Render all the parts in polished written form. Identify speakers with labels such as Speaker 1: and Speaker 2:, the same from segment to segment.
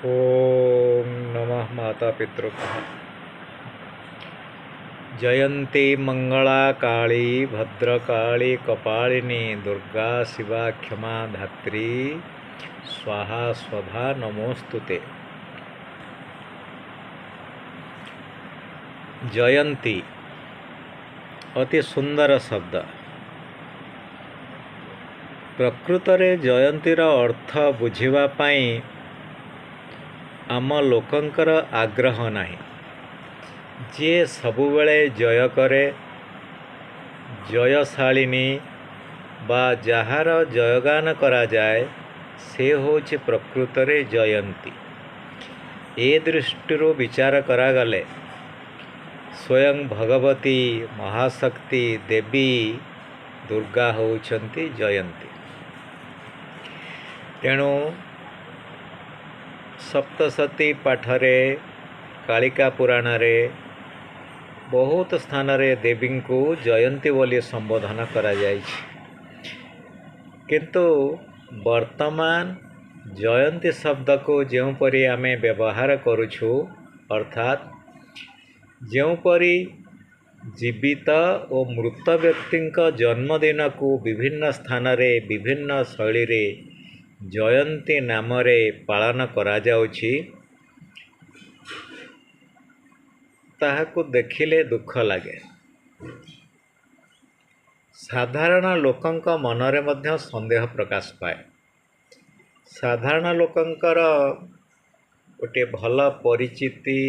Speaker 1: ଓଁ ନମଃ ମାତା ପିତୃଭ୍ୟଃ। ଜୟନ୍ତୀ ମଙ୍ଗଳା କାଳୀ ଭଦ୍ରକାଳୀ କପାଳିନୀ ଦୁର୍ଗା ଶିବା କ୍ଷମା ଧାତ୍ରୀ ସ୍ୱାହା ସ୍ୱଧା ନମୋସ୍ତୁତେ। ଜୟନ୍ତୀ ଅତି ସୁନ୍ଦର ଶବ୍ଦ। ପ୍ରକୃତରେ ଜୟନ୍ତୀର ଅର୍ଥ ବୁଝିବା ପାଇଁ ଆମ ଲୋକଙ୍କର ଆଗ୍ରହ ନାହିଁ। ଯିଏ ସବୁବେଳେ ଜୟ କରେ, ଜୟଶାଳିନୀ ବା ଯାହାର ଜୟଗାନ କରାଯାଏ, ସେ ହେଉଛି ପ୍ରକୃତରେ ଜୟନ୍ତୀ। ଏ ଦୃଷ୍ଟିରୁ ବିଚାର କରାଗଲେ ସ୍ୱୟଂ ଭଗବତୀ ମହାଶକ୍ତି ଦେବୀ ଦୁର୍ଗା ହେଉଛନ୍ତି ଜୟନ୍ତୀ। ତେଣୁ ସପ୍ତସତୀ ପାଠରେ, କାଳିକା ପୁରାଣରେ ବହୁତ ସ୍ଥାନରେ ଦେବୀଙ୍କୁ ଜୟନ୍ତୀ ବୋଲି ସମ୍ବୋଧନ କରାଯାଇଛି। କିନ୍ତୁ ବର୍ତ୍ତମାନ ଜୟନ୍ତୀ ଶବ୍ଦକୁ ଯେଉଁପରି ଆମେ ବ୍ୟବହାର କରୁଛୁ, ଅର୍ଥାତ୍ ଯେଉଁପରି ଜୀବିତ ଓ ମୃତ ବ୍ୟକ୍ତିଙ୍କ ଜନ୍ମଦିନକୁ ବିଭିନ୍ନ ସ୍ଥାନରେ ବିଭିନ୍ନ ଶୈଳୀରେ ଜୟନ୍ତୀ ନାମରେ ପାଳନ କରାଯାଉଛି, ତାହାକୁ ଦେଖିଲେ ଦୁଃଖ ଲାଗେ। ସାଧାରଣ ଲୋକଙ୍କ ମନରେ ମଧ୍ୟ ସନ୍ଦେହ ପ୍ରକାଶ ପାଏ। ସାଧାରଣ ଲୋକଙ୍କର ଗୋଟିଏ ଭଲ ପରିଚିତି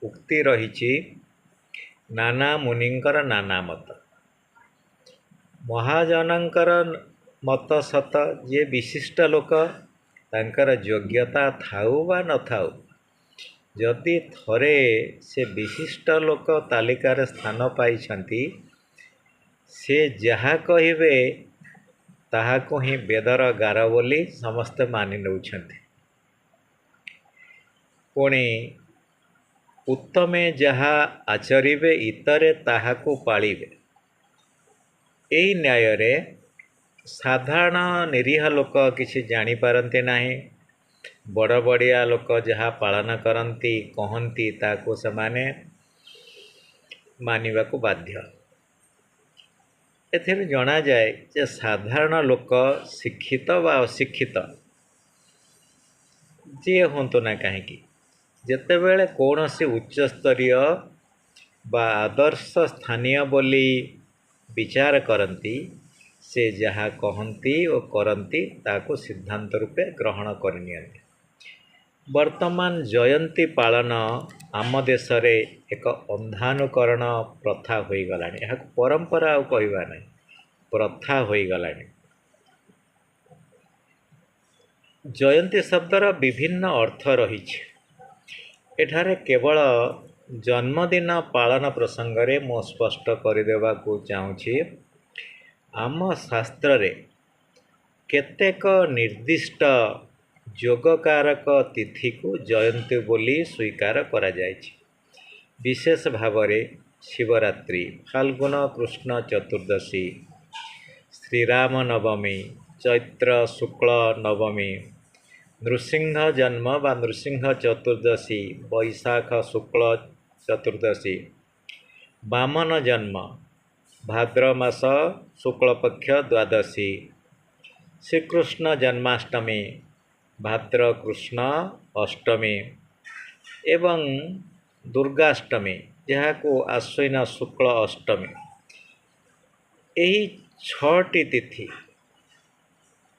Speaker 1: ଉକ୍ତି ରହିଛି, ନାନା ମୁନିଙ୍କର ନାନା ମତ। ମହାଜନଙ୍କର ମତ ସତ। ଯିଏ ବିଶିଷ୍ଟ ଲୋକ, ତାଙ୍କର ଯୋଗ୍ୟତା ଥାଉ ବା ନଥାଉ, ଯଦି ଥରେ ସେ ବିଶିଷ୍ଟ ଲୋକ ତାଲିକାରେ ସ୍ଥାନ ପାଇଛନ୍ତି, ସେ ଯାହା କହିବେ ତାହାକୁ ହିଁ ବେଦର ଗାର ବୋଲି ସମସ୍ତେ ମାନି ନେଉଛନ୍ତି। ପୁଣି ଉତ୍ତମେ ଯାହା ଆଚରିବେ, ଇତରେ ତାହାକୁ ପାଳିବେ। ଏହି ନ୍ୟାୟରେ ସାଧାରଣ ନିରୀହ ଲୋକ କିଛି ଜାଣିପାରନ୍ତି ନାହିଁ। ବଡ଼ ବଡ଼ିଆ ଲୋକ ଯାହା ପାଳନ କରନ୍ତି, କହନ୍ତି, ତାକୁ ସେମାନେ ମାନିବାକୁ ବାଧ୍ୟ। ଏଥିରୁ ଜଣାଯାଏ ଯେ ସାଧାରଣ ଲୋକ ଶିକ୍ଷିତ ବା ଅଶିକ୍ଷିତ ଯିଏ ହୁଅନ୍ତୁ ନା କାହିଁକି, ଯେତେବେଳେ କୌଣସି ଉଚ୍ଚସ୍ତରୀୟ ବା ଆଦର୍ଶ ସ୍ଥାନୀୟ ବୋଲି ବିଚାର କରନ୍ତି, ସେ ଯାହା କହନ୍ତି ଓ କରନ୍ତି ତାକୁ ସିଦ୍ଧାନ୍ତ ରୂପେ ଗ୍ରହଣ କରିନିଅନ୍ତି। ବର୍ତ୍ତମାନ ଜୟନ୍ତୀ ପାଳନ ଆମ ଦେଶରେ ଏକ ଅନ୍ଧାନୁକରଣ ପ୍ରଥା ହୋଇଗଲାଣି। ଏହାକୁ ପରମ୍ପରା ଆଉ କହିବା ନାହିଁ, ପ୍ରଥା ହୋଇଗଲାଣି। ଜୟନ୍ତୀ ଶବ୍ଦର ବିଭିନ୍ନ ଅର୍ଥ ରହିଛି। ଏଠାରେ କେବଳ ଜନ୍ମଦିନ ପାଳନ ପ୍ରସଙ୍ଗରେ ମୁଁ ସ୍ପଷ୍ଟ କରିଦେବାକୁ ଚାହୁଁଛି। ଆମ ଶାସ୍ତ୍ରରେ କେତେକ ନିର୍ଦ୍ଦିଷ୍ଟ ଯୋଗକାରକ ତିଥିକୁ ଜୟନ୍ତୀ ବୋଲି ସ୍ୱୀକାର କରାଯାଇଛି। ବିଶେଷ ଭାବରେ ଶିବରାତ୍ରି, ଫାଲ୍ଗୁନ କୃଷ୍ଣ ଚତୁର୍ଦ୍ଦଶୀ, ଶ୍ରୀରାମ ନବମୀ, ଚୈତ୍ର ଶୁକ୍ଳ ନବମୀ, ନୃସିଂହ ଜନ୍ମ ବା ନୃସିଂହ ଚତୁର୍ଦ୍ଦଶୀ, ବୈଶାଖ ଶୁକ୍ଳ ଚତୁର୍ଦ୍ଦଶୀ, ବାମନ ଜନ୍ମ, ଭାଦ୍ର ମାସ ଶୁକ୍ଳପକ୍ଷ ଦ୍ୱାଦଶୀ, ଶ୍ରୀକୃଷ୍ଣ ଜନ୍ମାଷ୍ଟମୀ, ଭାଦ୍ର କୃଷ୍ଣ ଅଷ୍ଟମୀ ଏବଂ ଦୁର୍ଗାଷ୍ଟମୀ, ଯାହାକୁ ଆଶ୍ୱିନ ଶୁକ୍ଳ ଅଷ୍ଟମୀ। ଏହି 6ଟି ତିଥି,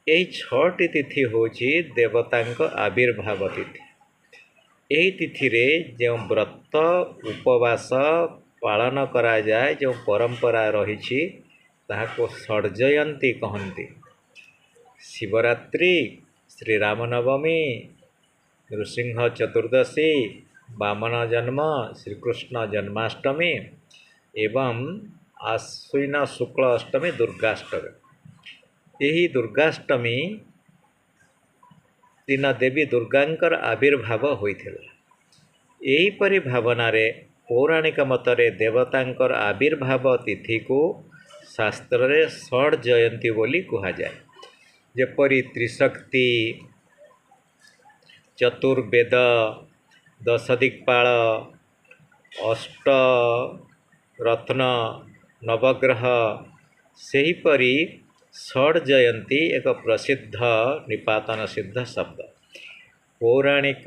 Speaker 1: ଏହି 6ଟି ତିଥି ହେଉଛି ଦେବତାଙ୍କ ଆବିର୍ଭାବ ତିଥି। ଏହି ତିଥିରେ ଯେଉଁ ବ୍ରତ ଉପବାସ ପାଳନ କରାଯାଏ, ଯେଉଁ ପରମ୍ପରା ରହିଛି, ତାହାକୁ ଷଡ଼ଜୟନ୍ତୀ କହନ୍ତି। ଶିବରାତ୍ରି, ଶ୍ରୀରାମନବମୀ, ନୃସିଂହ ଚତୁର୍ଦ୍ଦଶୀ, ବାମନ ଜନ୍ମ, ଶ୍ରୀକୃଷ୍ଣ ଜନ୍ମାଷ୍ଟମୀ ଏବଂ ଆଶ୍ୱିନ ଶୁକ୍ଳ ଅଷ୍ଟମୀ ଦୁର୍ଗାଷ୍ଟମୀ। ଏହି ଦୁର୍ଗାଷ୍ଟମୀ ଦିନ ଦେବୀ ଦୁର୍ଗାଙ୍କର ଆବିର୍ଭାବ ହୋଇଥିଲା। ଏହିପରି ଭାବନାରେ ପୌରାଣିକ ମତରେ ଦେବତାଙ୍କର ଆବିର୍ଭାବ ତିଥିକୁ ଶାସ୍ତ୍ରରେ ଷଡ଼୍ ଜୟନ୍ତୀ ବୋଲି କୁହାଯାଏ। ଯେପରି ତ୍ରିଶକ୍ତି ଚତୁର୍ବେଦ, ଦଶଦିକ୍ପାଳ, ଅଷ୍ଟ ରତ୍ନ, ନବଗ୍ରହ, ସେହିପରି ଷଡ଼୍ ଜୟନ୍ତୀ ଏକ ପ୍ରସିଦ୍ଧ ନିପାତନ ସିଦ୍ଧ ଶବ୍ଦ। ପୌରାଣିକ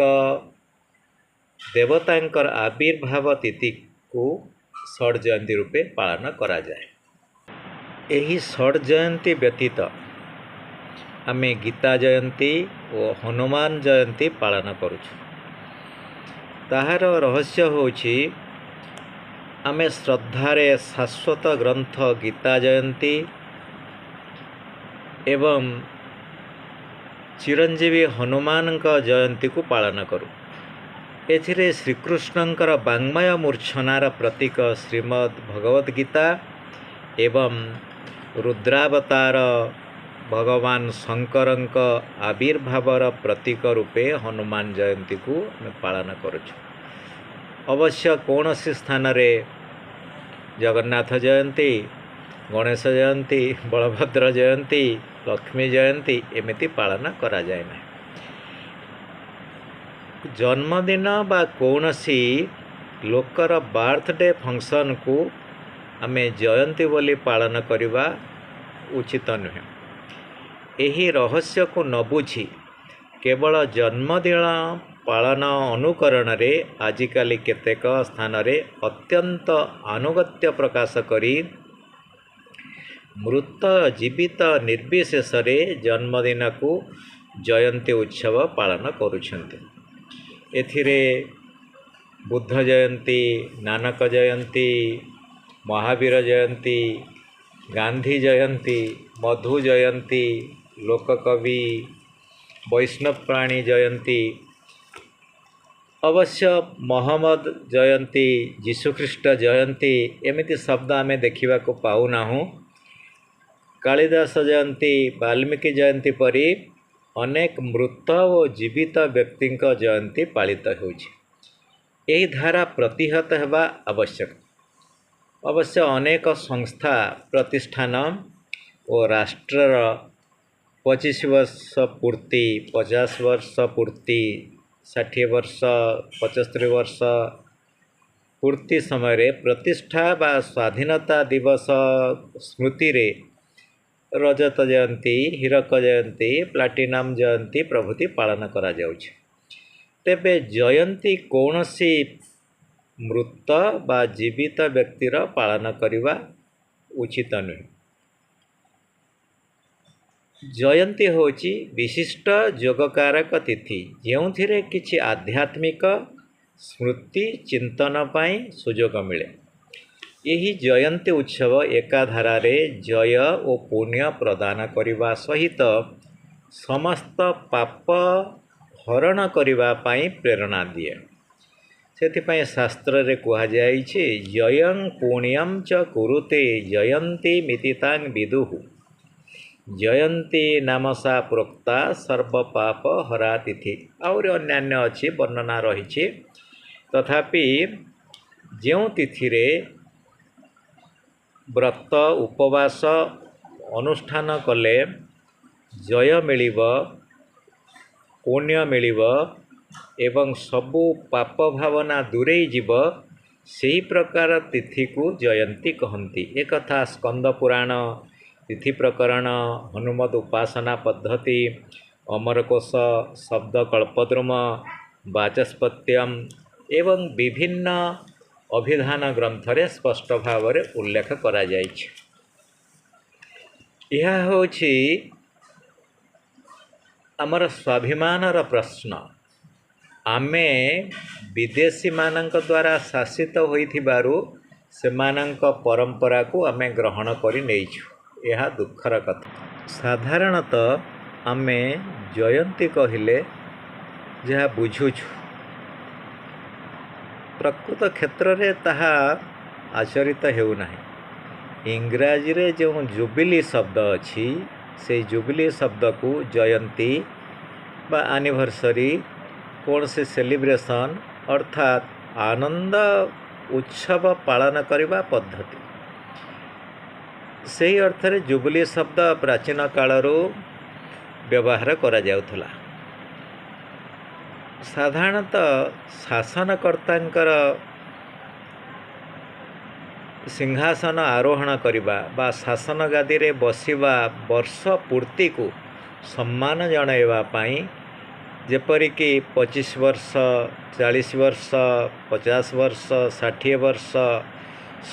Speaker 1: ଦେବତାଙ୍କର ଆବିର୍ଭାବ ତିଥିକୁ ଷଡ଼୍ ଜୟନ୍ତୀ ରୂପେ ପାଳନ କରାଯାଏ। ଏହି ଷଡ଼୍ ଜୟନ୍ତୀ ବ୍ୟତୀତ ଆମେ ଗୀତା ଜୟନ୍ତୀ ଓ ହନୁମାନ ଜୟନ୍ତୀ ପାଳନ କରୁଛୁ। ତାହାର ରହସ୍ୟ ହେଉଛି, ଆମେ ଶ୍ରଦ୍ଧାରେ ଶାଶ୍ୱତ ଗ୍ରନ୍ଥ ଗୀତା ଜୟନ୍ତୀ ଏବଂ ଚିରଞ୍ଜୀବୀ ହନୁମାନଙ୍କ ଜୟନ୍ତୀକୁ ପାଳନ କରୁ। ଏଥିରେ ଶ୍ରୀକୃଷ୍ଣଙ୍କର ବାଙ୍ମୟ ମୂର୍ଚ୍ଛନାର ପ୍ରତୀକ ଶ୍ରୀମଦ୍ ଭଗବତ ଗୀତା ଏବଂ ରୁଦ୍ରାବତାର ଭଗବାନ ଶଙ୍କରଙ୍କ ଆବିର୍ଭାବର ପ୍ରତୀକ ରୂପେ ହନୁମାନ ଜୟନ୍ତୀକୁ ଆମେ ପାଳନ କରୁଛୁ। ଅବଶ୍ୟ କୌଣସି ସ୍ଥାନରେ ଜଗନ୍ନାଥ ଜୟନ୍ତୀ, ଗଣେଶ ଜୟନ୍ତୀ, ବଳଭଦ୍ର ଜୟନ୍ତୀ, ଲକ୍ଷ୍ମୀ ଜୟନ୍ତୀ ଏମିତି ପାଳନ କରାଯାଏ ନାହିଁ। ଜନ୍ମଦିନ ବା କୌଣସି ଲୋକର ବାର୍ଥଡେ ଫଙ୍କସନ୍କୁ ଆମେ ଜୟନ୍ତୀ ବୋଲି ପାଳନ କରିବା ଉଚିତ ନୁହେଁ। ଏହି ରହସ୍ୟକୁ ନ ବୁଝି କେବଳ ଜନ୍ମଦିନ ପାଳନ ଅନୁକରଣରେ ଆଜିକାଲି କେତେକ ସ୍ଥାନରେ ଅତ୍ୟନ୍ତ ଆନୁଗତ୍ୟ ପ୍ରକାଶ କରି ମୃତ ଜୀବିତ ନିର୍ବିଶେଷରେ ଜନ୍ମଦିନକୁ ଜୟନ୍ତୀ ଉତ୍ସବ ପାଳନ କରୁଛନ୍ତି। ଏଥିରେ ବୁଦ୍ଧ ଜୟନ୍ତୀ, ନାନକ ଜୟନ୍ତୀ, ମହାବୀର ଜୟନ୍ତୀ, ଗାନ୍ଧୀ ଜୟନ୍ତୀ, ମଧୁ ଜୟନ୍ତୀ, ଲୋକକବି ବୈଷ୍ଣବ ପ୍ରାଣୀ ଜୟନ୍ତୀ, ଅବଶ୍ୟ ମହମ୍ମଦ ଜୟନ୍ତୀ, ଯୀଶୁଖ୍ରୀଷ୍ଟ ଜୟନ୍ତୀ ଏମିତି ଶବ୍ଦ ଆମେ ଦେଖିବାକୁ ପାଉନାହୁଁ। କାଳିଦାସ ଜୟନ୍ତୀ, ବାଲ୍ମୀକି ଜୟନ୍ତୀ ପରି ଅନେକ ମୃତ ଓ ଜୀବିତ ବ୍ୟକ୍ତିଙ୍କ ଜୟନ୍ତୀ ପାଳିତ ହେଉଛି। ଏହି ଧାରା ପ୍ରତିହତ ହେବା ଆବଶ୍ୟକ। ଅବଶ୍ୟ ଅନେକ ସଂସ୍ଥା, ପ୍ରତିଷ୍ଠାନ ଓ ରାଷ୍ଟ୍ରର 25 ବର୍ଷ ପୂର୍ତ୍ତି, 50 ବର୍ଷ ପୂର୍ତ୍ତି, 60 ବର୍ଷ, 75 ବର୍ଷ ପୂର୍ତ୍ତି ସମୟରେ ପ୍ରତିଷ୍ଠା ବା ସ୍ୱାଧୀନତା ଦିବସ ସ୍ମୃତିରେ ରଜତ ଜୟନ୍ତୀ, ହୀରକ ଜୟନ୍ତୀ, ପ୍ଲାଟିନମ୍ ଜୟନ୍ତୀ ପ୍ରଭୃତି ପାଳନ କରାଯାଉଛି। ତେବେ ଜୟନ୍ତୀ କୌଣସି ମୃତ ବା ଜୀବିତ ବ୍ୟକ୍ତିର ପାଳନ କରିବା ଉଚିତ ନୁହେଁ। ଜୟନ୍ତୀ ହେଉଛି ବିଶିଷ୍ଟ ଯୋଗକାରକ ତିଥି, ଯେଉଁଥିରେ କିଛି ଆଧ୍ୟାତ୍ମିକ ସ୍ମୃତି ଚିନ୍ତନ ପାଇଁ ସୁଯୋଗ ମିଳେ। ଏହି ଜୟନ୍ତୀ ଉତ୍ସବ ଏକାଧାରାରେ ଜୟ ଓ ପୁଣ୍ୟ ପ୍ରଦାନ କରିବା ସହିତ ସମସ୍ତ ପାପ ହରଣ କରିବା ପାଇଁ ପ୍ରେରଣା ଦିଏ। ସେଥିପାଇଁ ଶାସ୍ତ୍ରରେ କୁହାଯାଇଛି, ଜୟଂ ପୁଣ୍ୟಂ ଚ କୁରୁତେ ଜୟନ୍ତୀ ମିତିତାଂ ବିଦୁହୁ, ଜୟନ୍ତୀ ନାମସା ପ୍ରୋକ୍ତା ସର୍ବପାପ ହରା ତିଥି। ଆହୁରି ଅନ୍ୟାନ୍ୟ ଅଛି, ବର୍ଣ୍ଣନା ରହିଛି। ତଥାପି ଯେଉଁ ତିଥିରେ ବ୍ରତ ଉପବାସ ଅନୁଷ୍ଠାନ କଲେ ଜୟ ମିଳିବ, ପୁଣ୍ୟ ମିଳିବ ଏବଂ ସବୁ ପାପ ଭାବନା ଦୂରେଇ ଯିବ, ସେହି ପ୍ରକାର ତିଥିକୁ ଜୟନ୍ତୀ କହନ୍ତି। ଏକଥା ସ୍କନ୍ଦ ପୁରାଣ, ତିଥି ପ୍ରକରଣ, ହନୁମତ ଉପାସନା ପଦ୍ଧତି, ଅମରକୋଷ, ଶବ୍ଦ କଳ୍ପଦ୍ରୁମ, ବାଚସ୍ପତ୍ୟମ ଏବଂ ବିଭିନ୍ନ ଅଭିଧାନ ଗ୍ରନ୍ଥରେ ସ୍ପଷ୍ଟ ଭାବରେ ଉଲ୍ଲେଖ କରାଯାଇଛି। ଏହା ହେଉଛି ଆମର ସ୍ୱାଭିମାନର ପ୍ରଶ୍ନ। ଆମେ ବିଦେଶୀମାନଙ୍କ ଦ୍ୱାରା ଶାସିତ ହୋଇଥିବାରୁ ସେମାନଙ୍କ ପରମ୍ପରାକୁ ଆମେ ଗ୍ରହଣ କରି ନେଇଛୁ। ଏହା ଦୁଃଖର କଥା। ସାଧାରଣତଃ ଆମେ ଜୟନ୍ତୀ କହିଲେ ଯାହା ବୁଝୁଛୁ, ପ୍ରକୃତ କ୍ଷେତ୍ରରେ ତାହା ଆଚରିତ ହେଉନାହିଁ। ଇଂରାଜୀରେ ଯେଉଁ ଜୁବିଲି ଶବ୍ଦ ଅଛି, ସେଇ ଜୁବିଲି ଶବ୍ଦକୁ ଜୟନ୍ତୀ ବା ଆନିଭର୍ସରୀ, କୌଣସି ସେଲିବ୍ରେସନ୍ ଅର୍ଥାତ୍ ଆନନ୍ଦ ଉତ୍ସବ ପାଳନ କରିବା ପଦ୍ଧତି, ସେହି ଅର୍ଥରେ ଜୁବିଲି ଶବ୍ଦ ପ୍ରାଚୀନ କାଳରୁ ବ୍ୟବହାର କରାଯାଉଥିଲା। ସାଧାରଣତଃ ଶାସନକର୍ତ୍ତାଙ୍କର ସିଂହାସନ ଆରୋହଣ କରିବା ବା ଶାସନ ଗାଦିରେ ବସିବା ବର୍ଷ ପୂର୍ତ୍ତିକୁ ସମ୍ମାନ ଜଣାଇବା ପାଇଁ, ଯେପରିକି 25 ବର୍ଷ, 40 ବର୍ଷ, 50 ବର୍ଷ, 60 ବର୍ଷ,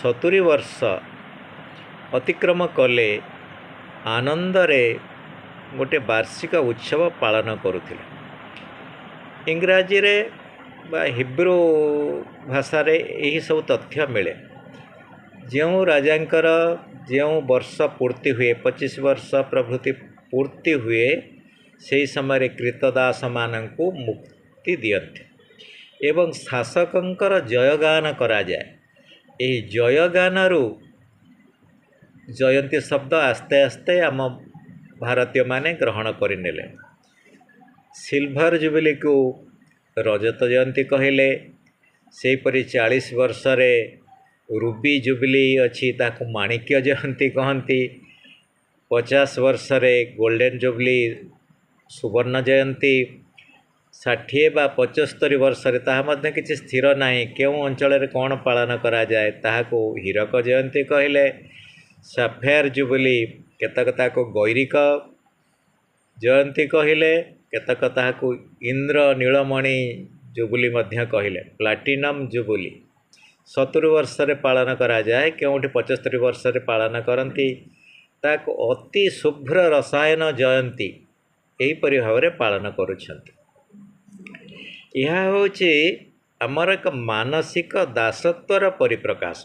Speaker 1: 70 ବର୍ଷ ଅତିକ୍ରମ କଲେ ଆନନ୍ଦରେ ଗୋଟେ ବାର୍ଷିକ ଉତ୍ସବ ପାଳନ କରୁଥିଲେ। ଇଂରାଜୀରେ ବା ହିବ୍ରୁ ଭାଷାରେ ଏହିସବୁ ତଥ୍ୟ ମିଳେ। ଯେଉଁ ରାଜାଙ୍କର ଯେଉଁ ବର୍ଷ ପୂର୍ତ୍ତି ହୁଏ, 25 ବର୍ଷ ପ୍ରଭୃତି ପୂର୍ତ୍ତି ହୁଏ, ସେହି ସମୟରେ କ୍ରୀତଦାସମାନଙ୍କୁ ମୁକ୍ତି ଦିଅନ୍ତି ଏବଂ ଶାସକଙ୍କର ଜୟଗାନ କରାଯାଏ। ଏହି ଜୟଗାନରୁ ଜୟନ୍ତୀ ଶବ୍ଦ ଆସ୍ତେ ଆସ୍ତେ ଆମ ଭାରତୀୟମାନେ ଗ୍ରହଣ କରିନେଲେ। ସିଲଭର ଜୁବିଲିକୁ ରଜତ ଜୟନ୍ତୀ କହିଲେ। ସେହିପରି 40 ବର୍ଷରେ ରୁବି ଜୁବିଲି ଅଛି, ତାକୁ ମାଣିକ୍ୟ ଜୟନ୍ତୀ କହନ୍ତି। 50 ବର୍ଷରେ ଗୋଲ୍ଡେନ୍ ଜୁବଲି, ସୁବର୍ଣ୍ଣ ଜୟନ୍ତୀ। 60 ବା 75 ବର୍ଷରେ, ତାହା ମଧ୍ୟ କିଛି ସ୍ଥିର ନାହିଁ, କେଉଁ ଅଞ୍ଚଳରେ କ'ଣ ପାଳନ କରାଯାଏ, ତାହାକୁ ହୀରକ ଜୟନ୍ତୀ କହିଲେ। ସାଫେୟାର ଜୁବଲି, କେତେକ ତାକୁ ଗୈରିକ ଜୟନ୍ତୀ କହିଲେ, କେତେକ ତାହାକୁ ଇନ୍ଦ୍ର ନୀଳମଣି ଜୁବୁଲି ମଧ୍ୟ କହିଲେ। ପ୍ଲାଟିନମ୍ ଜୁବୁଲି 70 ବର୍ଷରେ ପାଳନ କରାଯାଏ, କେଉଁଠି 75 ବର୍ଷରେ ପାଳନ କରନ୍ତି। ତାକୁ ଅତି ଶୁଭ୍ର ରସାୟନ ଜୟନ୍ତୀ, ଏହିପରି ଭାବରେ ପାଳନ କରୁଛନ୍ତି। ଏହା ହେଉଛି ଆମର ଏକ ମାନସିକ ଦାସତ୍ୱର ପରିପ୍ରକାଶ।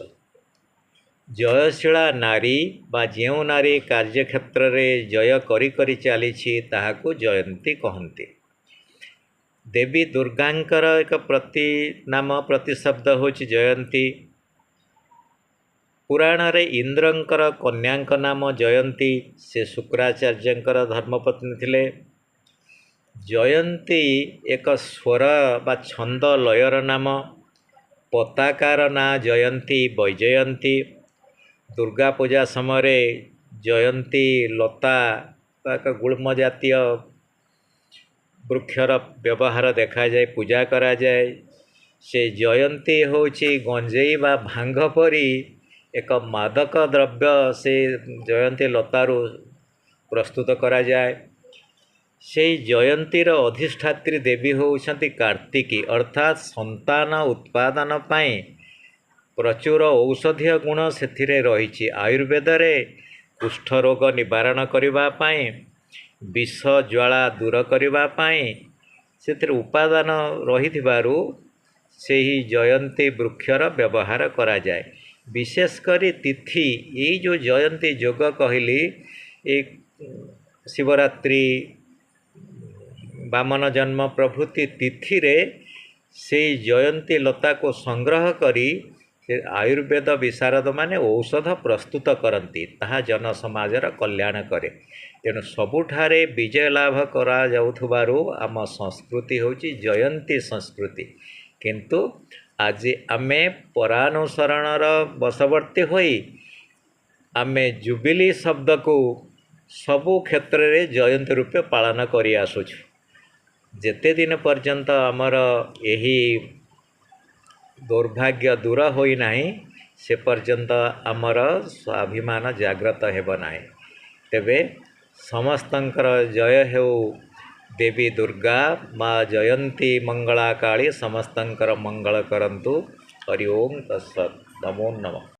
Speaker 1: ଜୟଶୀଳା ନାରୀ ବା ଯେଉଁ ନାରୀ କାର୍ଯ୍ୟକ୍ଷେତ୍ରରେ ଜୟ କରି କରି ଚାଲିଛି, ତାହାକୁ ଜୟନ୍ତୀ କହନ୍ତି। ଦେବୀ ଦୁର୍ଗାଙ୍କର ଏକ ପ୍ରତି ନାମ, ପ୍ରତିଶବ୍ଦ ହେଉଛି ଜୟନ୍ତୀ। ପୁରାଣରେ ଇନ୍ଦ୍ରଙ୍କର କନ୍ୟାଙ୍କ ନାମ ଜୟନ୍ତୀ, ସେ ଶୁକ୍ରାଚାର୍ଯ୍ୟଙ୍କର ଧର୍ମପତ୍ନୀ ଥିଲେ। ଜୟନ୍ତୀ ଏକ ସ୍ୱର ବା ଛନ୍ଦ ଲୟର ନାମ। ପତାକାର ନାଁ ଜୟନ୍ତୀ, ବୈଜୟନ୍ତୀ। ଦୁର୍ଗା ପୂଜା ସମୟରେ ଜୟନ୍ତୀ ଲତା ବା ଏକ ଗୁଳ୍ମ ଜାତୀୟ ବୃକ୍ଷର ବ୍ୟବହାର ଦେଖାଯାଏ, ପୂଜା କରାଯାଏ। ସେ ଜୟନ୍ତୀ ହେଉଛି ଗଞ୍ଜେଇ ବା ଭାଙ୍ଗ ପରି ଏକ ମାଦକ ଦ୍ରବ୍ୟ, ସେ ଜୟନ୍ତୀ ଲତାରୁ ପ୍ରସ୍ତୁତ କରାଯାଏ। ସେଇ ଜୟନ୍ତୀର ଅଧିଷ୍ଠାତ୍ରୀ ଦେବୀ ହେଉଛନ୍ତି କାର୍ତ୍ତିକୀ, ଅର୍ଥାତ୍ ସନ୍ତାନ ଉତ୍ପାଦନ ପାଇଁ ପ୍ରଚୁର ଔଷଧୀୟ ଗୁଣ ସେଥିରେ ରହିଛି। ଆୟୁର୍ବେଦରେ କୁଷ୍ଠରୋଗ ନିବାରଣ କରିବା ପାଇଁ, ବିଷ ଜ୍ୱାଳା ଦୂର କରିବା ପାଇଁ ସେଥିରେ ଉପାଦାନ ରହିଥିବାରୁ ସେହି ଜୟନ୍ତୀ ବୃକ୍ଷର ବ୍ୟବହାର କରାଯାଏ। ବିଶେଷ କରି ତିଥି, ଏଇ ଯେଉଁ ଜୟନ୍ତୀ ଯୋଗ କହିଲି, ଏ ଶିବରାତ୍ରି, ବାମନ ଜନ୍ମ ପ୍ରଭୃତି ତିଥିରେ ସେଇ ଜୟନ୍ତୀ ଲତାକୁ ସଂଗ୍ରହ କରି ସେ ଆୟୁର୍ବେଦ ବିଶାରଦମାନେ ଔଷଧ ପ୍ରସ୍ତୁତ କରନ୍ତି, ତାହା ଜନସମାଜର କଲ୍ୟାଣ କରେ। ତେଣୁ ସବୁଠାରେ ବିଜୟ ଲାଭ କରାଯାଉଥିବାରୁ ଆମ ସଂସ୍କୃତି ହେଉଛି ଜୟନ୍ତୀ ସଂସ୍କୃତି। କିନ୍ତୁ ଆଜି ଆମେ ପରାନୁସରଣର ବଶବର୍ତ୍ତୀ ହୋଇ ଆମେ ଜୁବିଲି ଶବ୍ଦକୁ ସବୁ କ୍ଷେତ୍ରରେ ଜୟନ୍ତୀ ରୂପେ ପାଳନ କରି ଆସୁଛୁ। ଯେତେ ଦିନ ପର୍ଯ୍ୟନ୍ତ ଆମର ଏହି ଦୁର୍ଭାଗ୍ୟ ଦୂର ହୋଇନାହିଁ, ସେ ପର୍ଯ୍ୟନ୍ତ ଆମର ସ୍ୱାଭିମାନ ଜାଗ୍ରତ ହେବ ନାହିଁ। ତେବେ ସମସ୍ତଙ୍କର ଜୟ ହେଉ। ଦେବୀ ଦୁର୍ଗା, ମା ଜୟନ୍ତୀ ମଙ୍ଗଳା କାଳୀ ସମସ୍ତଙ୍କର ମଙ୍ଗଳ କରନ୍ତୁ। ହରି ଓଁ ତତ୍ସତ୍। ନମୋ ନମଃ।